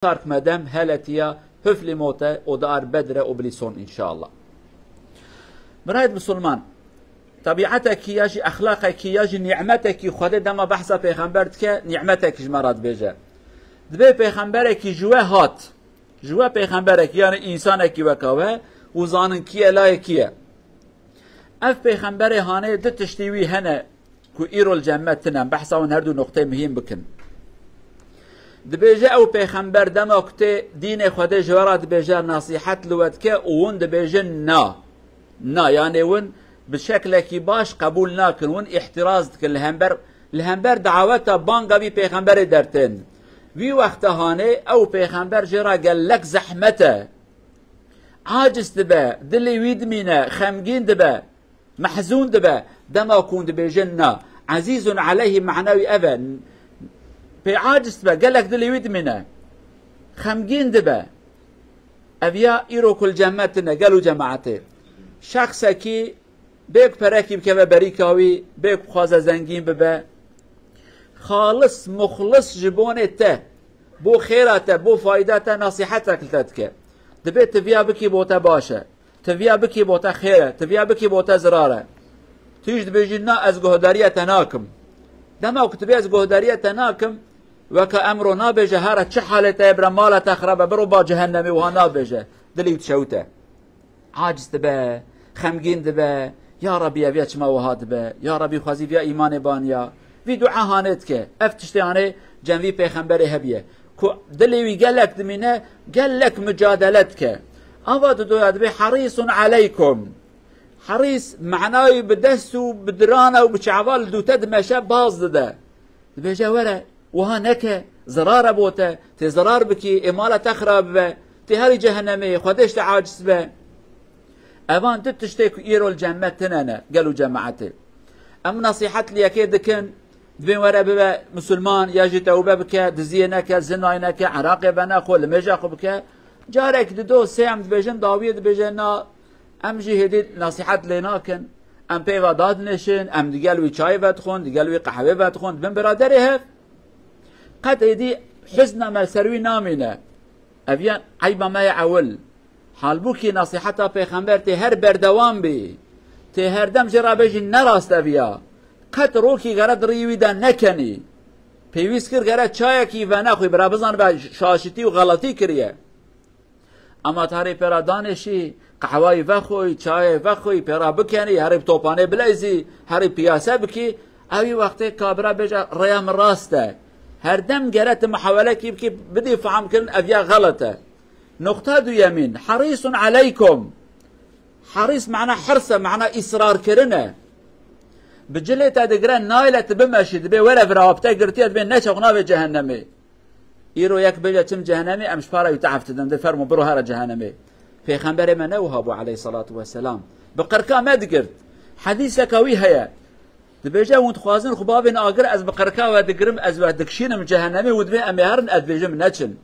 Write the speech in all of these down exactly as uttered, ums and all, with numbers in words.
Tark medem heletiya hüfli mote o dar bedre o bilî son inşallah. Mirayet Musulman, tabiatekî ya jî exlaqekî ya jî nîmetekî Xwedê dema behsa pêxember dike, nîmetekî ji me re dibêje. Dibê pêxemberekî ji we hat. Ji we pêxemberekî, yani însanekî weka we û zaninkî ye, layekî ye. Ev pêxemberê hanê du tiştî wî hene ku îro li cem me tine, em behsa wan her du noqteyê muhîm bikin. Dibêje ew pêxember dema ku tê dînê Xwedê ji we re dibêje, nasîhet li we dike û hûn dibêjin na. Na, yanê hûn bi şeklekî baş qebûl nakin, hûn îhtiraz dikin li hember, li hember daweta banga vî pêxemberê dertên. Vî wexta hanê ew pêxember jê re gelek zehmet e. Aciz dibe, dilê wî dimîne, xemgîn dibe, mehzûn dibe. Dema ku hûn dibêjin na, ezîzun eleyhî mana wî ev e. Pê aciz dibe, gelek dilê wî dimîne. Xemgîn dibe. Ev ya îro ku li cem me tine, gel û cemaetê. Şexsekî bê ku perekî bikeve berîka wî, bê ku bixwaze zengîn bibe, xalis, muxlis ji bonê te, bo xêra te, bo fayda te, nasîhetek li te dike. Dibê tu viya bikî bo te baş e. Tu viya bikî bo te xêr e. Tu viya bikî bo te zirar e. Tu jî dibêjî na, ez guhdariya te nakim. Dema ku tu bê ez guhdariya te nakim, weke emro nabêje, here çi halê te ye bira, mala te xirab e, biro ba cehennemê, wiha nabêje. Dilê wî dişewite. Aciz dibe, xemgîn dibe, ya Rebî ev ya çima wiha dibe, ya Rebî xwezî viya îmanê baniya. Vî dua hanê dike. Ev tiştê hanê cem vî pêxemberê hebiye. Ku dilê wî gelek dimîne, gelek micadele dike. Ava didoya dibê herîsun eleykum. Herîs manayî bi dest û bi dirana û bi çava li dû te dimeşe, baz dide. Dibêje were, wiha neke, zirar e bo te, tê zirar bikî, ê mala te xirab bibe, tê herî cehennemê, Xwedê ji te aciz be. Evan du tiştê ku îro li cem me tine ne, gel û cemaetê. Em nasîhet li yekê dikin, dibên were bibe misilman, ya jî tewbe bike, diziyê neke, zinayê neke, eraqê venexwe, limêja xwe bike. Carek dido sê em dibêjin, dawiyê dibêje na, em jî hêdî nasîhet lê nakin. Em pê ve dadinêşin, em digel wî çayê vedixwin, digel wî qehwê vedixwin, dibin biraderê hev. Qet êdî hizna me li ser wî namîne. Ev ya eyba me ye ewil. Halbûkî nasîheta pêxember tê her berdewam bî. Tê her dem jê re bêjî ne rast ev ya. Qet rokî gere di rîyê wî de nekenî. Pêwîst kir gere çayekî venexwî, bira bizanibe şaşitî û xeletî kiriye. Ema tu herî pê re danêşî, qehwayî vexwî, çayê vexwî, pê re bikenî, herî bi topanê bileyzî, herî piyase bikî, ewî wextê ka bira bêje rêya min rast e. Her dem gere tu muhawelekî bikî, bidî fehmkirin ev ya xelet e. Nuqta duyemîn, herîsun eleykum. Herîs mana hirs e, mana îsrarkirin e. Bi cilê te digire, nayêle tu bimeşî, dibê were vira, bi te girtiye, dibê neçe xwe navê cehennemê. Îro yek bêje çim cehenemê, em ji para wî te ev didin, de fermo biro here cehenemê. Pêxemberê me ne wiha bû aleyhissalatu vesselam. Bi qirka me digirt. Hedîseka wî heye. Dibêje, hûn dixwazin xwe bavên agir, ez bi qirka we digirim, ez we dikişînim cehenemê, û dibê em ê herin, ez dibêjim neçin.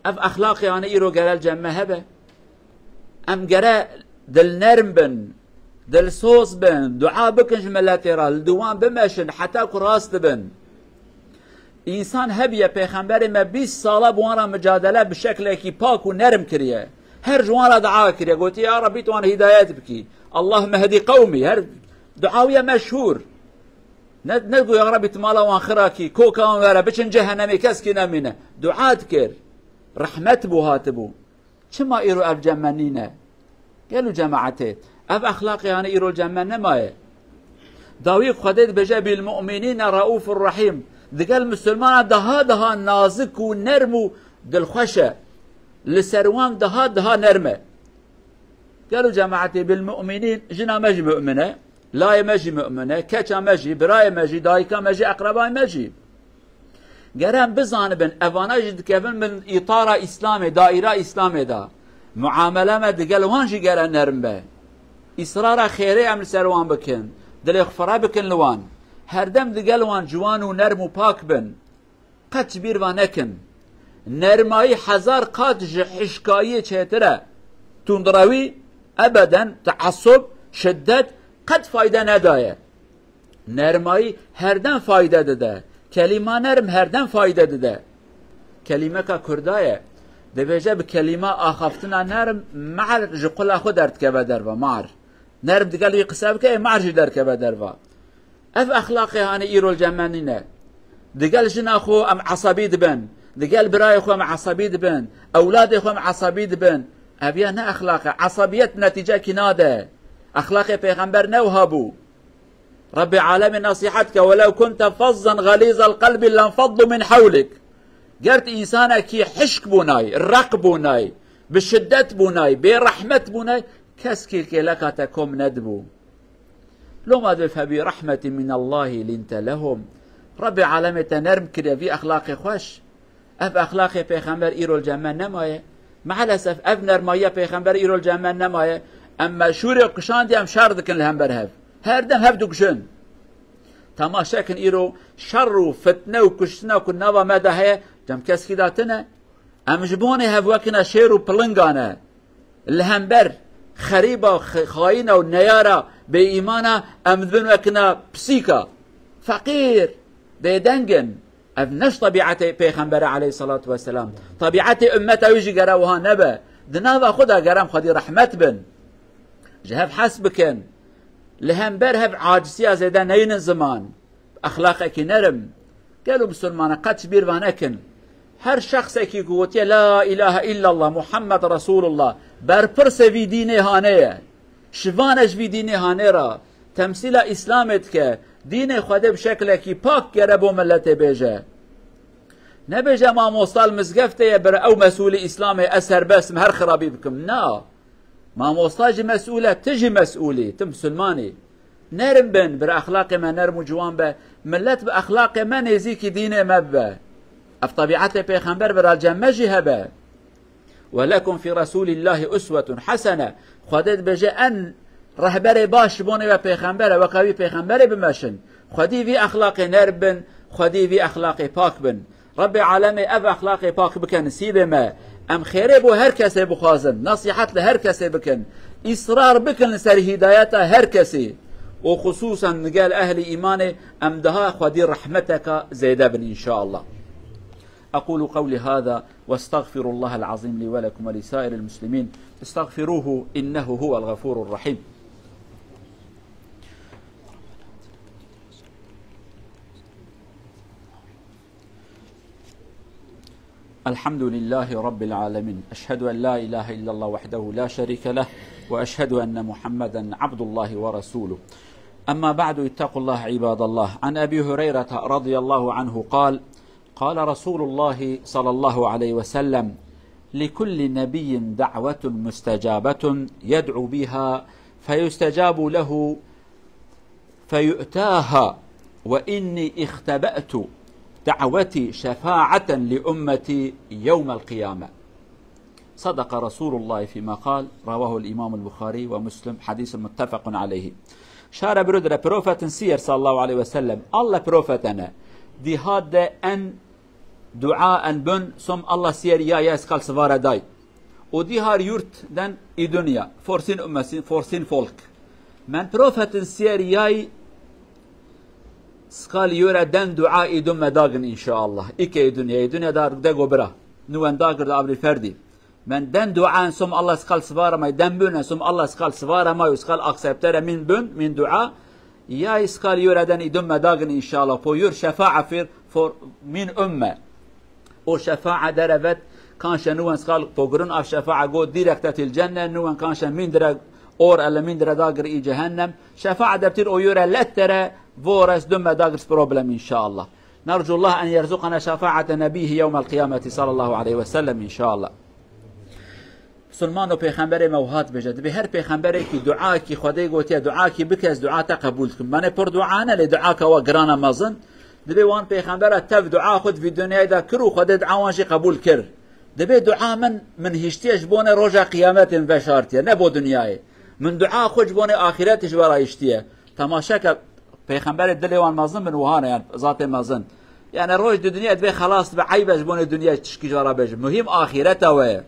Ev exlaqê ane îro gere li cem me hebe. Em gere dilnerm bin, dilsoz bin, dua bikin ji miletê re, li dû wan bimeşin heta ku rast dibin. Însan hebiye, pêxemberê me bîst sala bi wan re micadele bi şeklekî pak û nerm kiriye. Her ji wan re dua kiriye, gotiye, ya Rebî tu wan hidayet bikî. Allahümme hedi qewmî. Her dua wî ye meşhûr. Ne, ne got, ya Rebî tu mala wan xira kî, koka wan were, biçin cehenemê, keskî nemîne. Dua dikir. Rehmet bû hatibû. Çima îro ev cem me nîne? Gel û cemaetê, ev exlaqê hane îro cem me nemaye. Dawî Xwedê dibêje, "Bil mu'minîne raufur rahîm." Digel misilmana daha daha nazik û nerm û dilxweş e. Li ser wan daha daha nerm e. Gel û cemaetê, bil mu'minîn, jina me jî mu'min e, layê me jî mu'min e, keça me jî, birayê me jî, dayika me jî, eqrebayê me jî. Gere em bizanibin, evana jî dikevin bin îtara Îslamê, daîra Îslamê de. Muamele me digel wan jî gere nerm be. Îsrara xêrê em li ser wan bikin. Dilê xwe fireh bikin li wan. Her dem digel wan ciwan û nerm û pak bin. Qet ji bîr ve nekin. Nermayî hezar qat ji hişkayiyê çêtir e. Tundrewî ebeden, teessub, şiddet qet fayde nedaye. Nermayî her dem fayde dide. Kelîma nerm her dem fayde dide. Kelîmeka kurda ye. Dibêje bi kelîma axaftina nerm, mar ji qula xwe derdikeve derva, mar. Nerm digel wî qise bike, mar jî derkeve derva. Ev exlaqê hanê îro li cem me nîne. Digel jina xwe em esabî dibin. Digel birayê xwe em esabî dibin. Ewladê xwe em esabî dibin. Ev ya ne exlaq e. Esabiyet netîcekî nade. Exlaqê pêxember ne wiha bû. Rebbê alemê nesîhet ke, "Welew kunte fazzan xelîzel qelbî lenfaddu min hewlik." Ger tu însanekî hişk bûnay, req bûnay, bi şiddet bûnay, bê rehmet bûnay, kes kî kêleka te kom nedibû. Loma divê febî rehmetî minallahî lînte lehum. Rebbê alemê te nerm kiriye vî exlaqê xweş. Ev exlaqê pêxember îro li cem me nemaye. Meelesef ev nermayiya pêxember îro li cem me nemaye. Em meşhûrê kuşandiye, em şer dikin li hember hev. Her dem hev dikuşin. Temaşe kin îro şer û fitne û kuştina ku nava me de heye, cem keskî de tine. Em ji bonê hev wekine şêr û pilinga ne. Li hember xerîba, x-, xayîna û neyara bêîmana em dibin wekina pisîka. Feqîr, bêdeng in. Ev ne ji tebîetê Pêxembere aleyhissalatu vesselam. Tebîetê ummeta wî jî gere wiha nebe. Di nava xwe de gere em xwedî rehmet bin. Ji hev hes bikin. Li hember hev acisiya zêde neynin ziman. Exlaqekî nerm. Gelo misilmane qet ji bîr ve nekin. Her şexsekî ku gotiye "La ilahe illallah Muhammed Resulullah", berpirsê vî dînê hanê ye. Şivane ji vî dînê hanê re. Temsîla Îslamê dike. Dînê Xwedê bi şeklekî pak gere bo miletê bêje. Nebêje mamosta li mizgeftê ye, bira ew mesûlî Îslamê, ez serbest im, her xirabî bikim. Na. Mamosta jî mesûl e, tu jî mesûl î, tu misilman î. Nerm bin, bir exlaqê me nerm û ciwan be, milet bi exlaqê me nêzîkî dînê me bibe. Ev tebîetê pêxember bira cem me jî hebe. "Ve lekum fî Resûlîllahî uswetun hesene." Xwedê dibêje, en rehberê baş ji bonê we pêxember e, weka wî pêxemberê bimeşin. Xwedî vî exlaqê nerm bin, xwedî vî exlaqê pak bin. Rebbê alemê ev exlaqê pak bike nisîbê me. Em xêrê bo her kesê bixwazin, nesîhet li her kesê bikin. Îsrar bikin li ser hîdayeta her kesî. Û xisûsen li gel ehlî îmanê em daha xwedî rehmeteka zêde bin înşaallah. أقول قولي هذا وأستغفر الله العظيم لي ولكم ولسائر المسلمين. استغفروه إنه هو الغفور الرحيم. الحمد لله رب العالمين. أشهد أن لا إله إلا الله وحده لا شريك له، وأشهد أن محمدا عبد الله ورسوله. أما بعد، اتقوا الله عباد الله. عن أبي هريرة رضي الله عنه قال: قال رسول الله صلى الله عليه وسلم: لكل نبي دعوة مستجابة يدعو بها فيستجاب له فيؤتاها، وإني اختبأت دعوتي شفاعة لأمتي يوم القيامة. صدق رسول الله فيما قال، رواه الإمام البخاري ومسلم، حديث متفق عليه. Şare biro dire profetin siyer sallallahu aleyhi ve sellem. Allah profetene. Dî hat de en dua en bun som Allah siyer ya ya skal svare day. O dî har yurt den i dünya. Forsin ümmesi, forsin folk. Men profetin siyer yay skal yöre den dua i dum me dagin inşallah. İke i dünya, i dünya dar de gobra. Nuen dagir da abri ferdi. Men den dua en som Allah skal svara may, den bun en som Allah skal svara may, skal akseptere min bun, min dua. Ya skal yöre den i dum me dagin inşallah. Po yör şefa'a fir for min ümme. O şefa'a derevet kanşe nuen skal pogurun av şefa'a go direkte til cenne, nuen kanşe min dire or ele min dire dagir i cehennem. Şefa'a deptir o yöre lettere vores dum me dagir problem inşallah. نرجو الله أن يرزقنا شفاعة نبيه يوم القيامة صلى الله عليه وسلم إن شاء الله. Musulman û pêxemberê me wiha dibêje, dibê her pêxemberekî duakî Xwedê gotiye, duakî bike ez dua te qebûl dikim. Mane pir dua ne lê duaka wa girana mezin. Dibê wan pêxembera tev dua xwe di vî dinyayê de kir û Xwedê dua wan jî qebûl kir. Dibê dua min, min hiştiye ji bonê roja qiyametê min veşartiye, ne bo dinyayê. Min dua xwe ji bonê axîretê ji we re hiştiye. Temaşe ke Pêxemberê dilê wan mezin bin wiha ne, yani zatê mezin. Yani roj di dinya divê xelas dibe, eyb e ji bonê dinya tişkî ji we re bêjim. Muhîm axîreta we ye.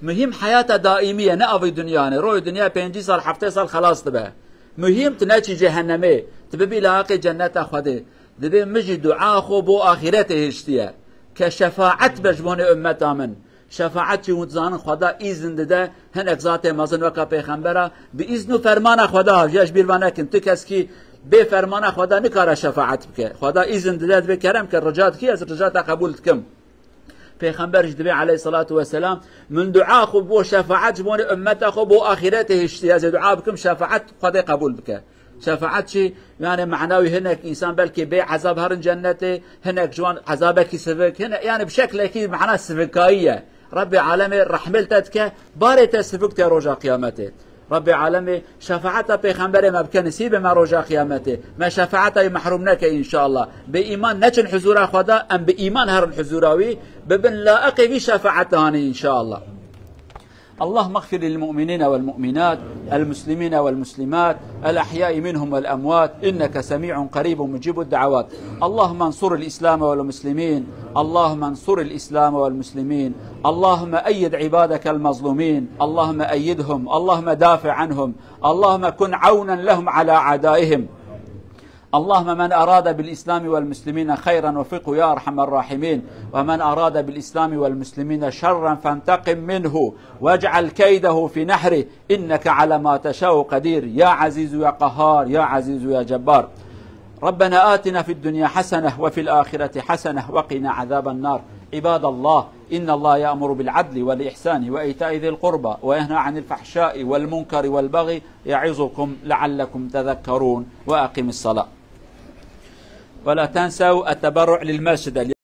Muhîm heyata daîmî ye, ne avê dinya ne. Roj dinya pêncî sal, heftê sal xelas dibe. Muhîm tu neçî cehennemê, tu bibî layiqê cenneta Xwedê. Dibê min jî dua xwe bo axîretê hiştiye. ke şefaet be ji bonê ummeta min. Şefaet jî hûn dizanin Xweda îzin dide, hinek zatê mezin weka pêxembera, bi îzn û fermana Xweda, ya ji bîr ve nekin, tu keskî bê fermana Xweda nikare şefaet bike. Xweda îzin dide, divê kerem ke, rica dikî, ez ricata qebûl dikim. Pêxember jî divê aleyhissalatu vesselam, min dua xwe bo şefaet ji bonê ummeta xwe bo axîretê hiştî, ez ê dua bikim şefaet Xwedê qebûl bike. Şefaet jî, yani, mena wî hinek însan belkî bê ezab herin cennetê, hinek ji wan ezabekî sivik, hinek, yani, bi şeklekî mena sivikayî ye. Rabbê alemê rehmê li te dike, barê te sivik te roja qiyametê. Rabbê alemê şefaeta pêxemberê me bike nisîbê me roja qiyametê. Me şefaeta wî mehrûm neke înşallah. Bi îman neçin huzura Xweda, em bi îman herin huzura wî, bibin laeqê vî şefaeta hanî înşallah. اللهم اغفر للمؤمنين والمؤمنات، المسلمين والمسلمات، الأحياء منهم والأموات، إنك سميع قريب مجيب الدعوات. اللهم انصر الإسلام والمسلمين، اللهم انصر الإسلام والمسلمين، اللهم أيد عبادك المظلومين، اللهم أيدهم، اللهم دافع عنهم، اللهم كن عونا لهم على أعدائهم. اللهم من أراد بالإسلام والمسلمين خيرا وفقه يا أرحم الراحمين، ومن أراد بالإسلام والمسلمين شرا فانتقم منه واجعل كيده في نحره، إنك على ما تشاء قدير، يا عزيز يا قهار، يا عزيز يا جبار. ربنا آتنا في الدنيا حسنة وفي الآخرة حسنة وقنا عذاب النار. عباد الله، إن الله يأمر بالعدل والإحسان وإيتاء ذي القربى وينهى عن الفحشاء والمنكر والبغي يعظكم لعلكم تذكرون. وأقم الصلاة. ولا تنسوا التبرع للمسجد.